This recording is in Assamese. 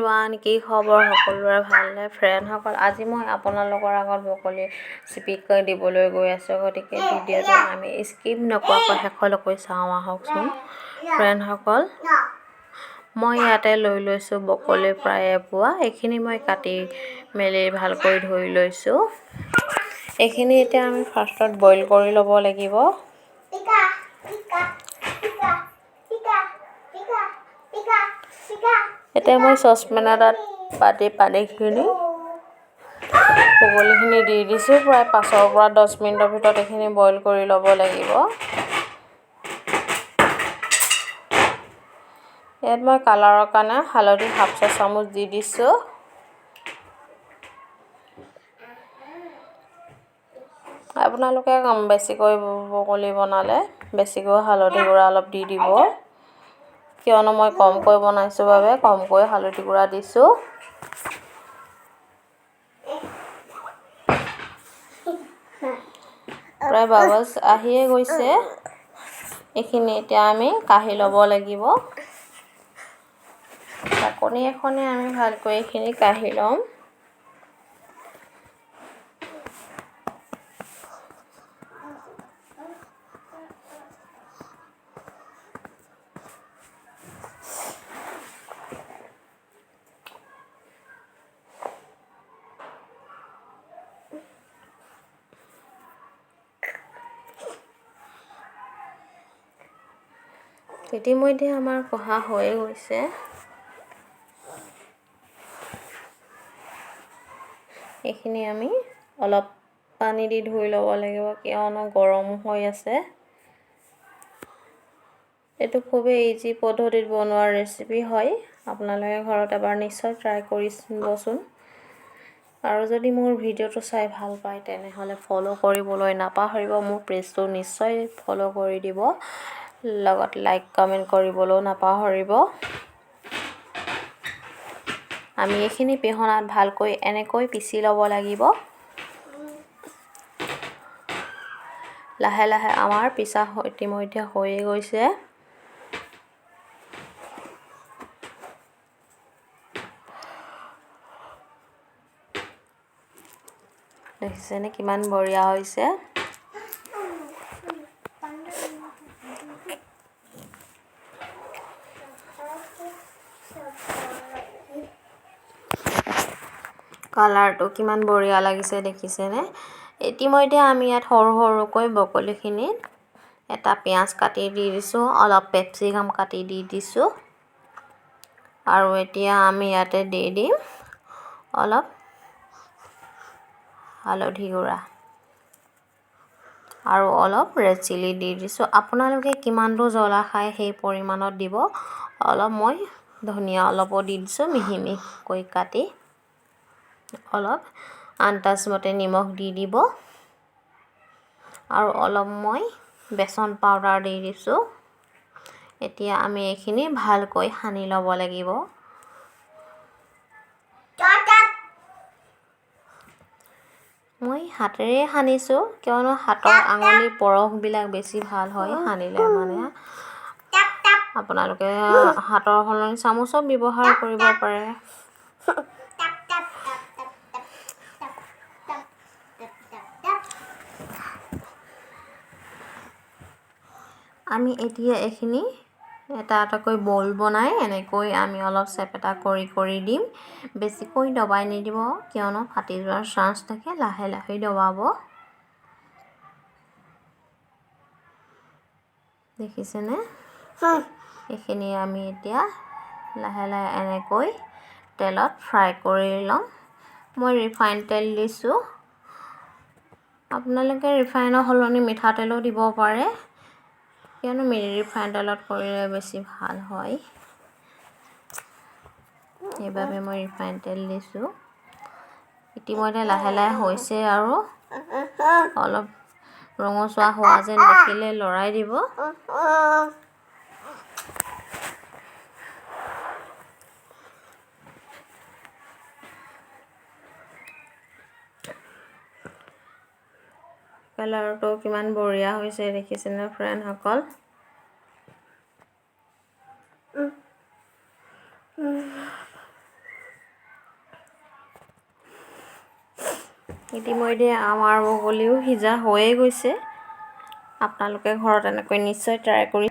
এভৰিৱান, কি খবৰ সকলোৰে? ভালনে ফ্ৰেণ্ডসকল? আজি মই আপোনালোকৰ আগত বকলি ৰেচিপি দিবলৈ গৈ আছোঁ, গতিকে ভিডিঅ'টো আমি স্কিপ নকৰাকৈ শেষলৈকে চাওঁ আহকচোন ফ্ৰেণ্ডসকল। মই ইয়াতে লৈ লৈছোঁ বকলি প্ৰায় এপোৱা। এইখিনি মই কাটি মেলি ভালকৈ ধুই লৈছোঁ। এইখিনি এতিয়া আমি ফাৰ্ষ্টত বইল কৰি ল'ব লাগিব। এতিয়া মই চচপেন এটাত পাতি পানীখিনি বকলিখিনি দি দিছোঁ। প্ৰায় 5ৰ পৰা 10 মিনিটৰ ভিতৰত এইখিনি বইল কৰি ল'ব লাগিব। ইয়াত মই কালাৰৰ কাৰণে হালধি হাফ চাহ চামুচ দি দিছোঁ। আপোনালোকে বেছিকৈ বকলি বনালে বেছিকৈ হালধি গুড়া অলপ দি দিব, কিয়নো মই কমকৈ বনাইছোঁ বাবে কমকৈ হালধি গুড়া দিছোঁ। প্ৰায় বাবলছ আহিয়ে গৈছে। এইখিনি এতিয়া আমি কাঢ়ি ল'ব লাগিব। চাকনি এখনে আমি ভালকৈ এইখিনি কাঢ়ি ল'ম। ইতিমধ্যে আমাৰ কঢ়া হৈয়ে গৈছে। এইখিনি আমি অলপ পানী দি ধুই ল'ব লাগিব, কিয়নো গৰম হৈ আছে। এইটো খুবেই ইজি পদ্ধতিত বনোৱা ৰেচিপি হয়। আপোনালোকে ঘৰত এবাৰ নিশ্চয় ট্ৰাই কৰিবচোন। আৰু যদি মোৰ ভিডিঅ'টো চাই ভাল পায় তেনেহ'লে ফ'ল' কৰিবলৈ নাপাহৰিব। মোৰ পেজটো নিশ্চয় ফ'ল' কৰি দিব, লগত লাইক কমেণ্ট কৰিবলৈও নাপাহৰিব। আমি এইখিনি পিহনাত ভালকৈ এনেকৈ পিচি ল'ব লাগিব। লাহে লাহে আমাৰ পিচা ইতিমধ্যে হৈয়ে গৈছে। দেখিছেনে কিমান বঢ়িয়া হৈছে। কালাৰটো কিমান বঢ়িয়া লাগিছে দেখিছেনে। ইতিমধ্যে আমি ইয়াত সৰু সৰুকৈ বকলিখিনিত এটা পিঁয়াজ কাটি দি দিছোঁ, অলপ পেপচিকাম কাটি দি দিছোঁ। আৰু এতিয়া আমি ইয়াতে দি দিম অলপ হালধি গুড়া আৰু অলপ ৰেড চিলি দি দিছোঁ। আপোনালোকে কিমানটো জ্বলা খায় সেই পৰিমাণত দিব। অলপ মই ধনিয়া অলপো দি দিছোঁ মিহি মিহিকৈ কাটি। অলপ আন্দাজমতে নিমখ দি দিব। আৰু অলপ মই বেচন পাউডাৰ দি দিছোঁ। এতিয়া আমি এইখিনি ভালকৈ সানি ল'ব লাগিব। মই হাতেৰে সানিছোঁ, কিয়নো হাতৰ আঙুলিৰ পৰশবিলাক বেছি ভাল হয় সানিলে। মানে আপোনালোকে হাতৰ সলনি চামুচো ব্যৱহাৰ কৰিব পাৰে। আমি এতিয়া এইখিনি এটা এটাকৈ বল বনাই এনেকৈ আমি অলপ চেপেটা কৰি কৰি দিম। বেছিকৈ দবাই নিদিব, কিয়নো ফাটি যোৱাৰ চান্স থাকে। লাহে লাহে দবাব। দেখিছেনে? এইখিনি আমি এতিয়া লাহে লাহে এনেকৈ তেলত ফ্ৰাই কৰি ল'ম। মই ৰিফাইন তেল দিছোঁ। আপোনালোকে ৰিফাইনৰ সলনি মিঠাতেলো দিব পাৰে, কিয়নো ৰিফাইন তেলত কৰিলে বেছি ভাল হয়। সেইবাবে মই ৰিফাইন তেল দিছোঁ। ইতিমধ্যে লাহে লাহে হৈছে আৰু অলপ ৰঙচুৱা হোৱা যেন দেখিলে লৰাই দিব। কালাৰটো কিমান বঢ়িয়া হৈছে দেখিছেনে ফ্ৰেণ্ডসকল। ইতিমধ্যে আমাৰ বগলীও সিজা হৈয়ে গৈছে। আপোনালোকে ঘৰত এনেকৈ নিশ্চয় ট্ৰাই কৰি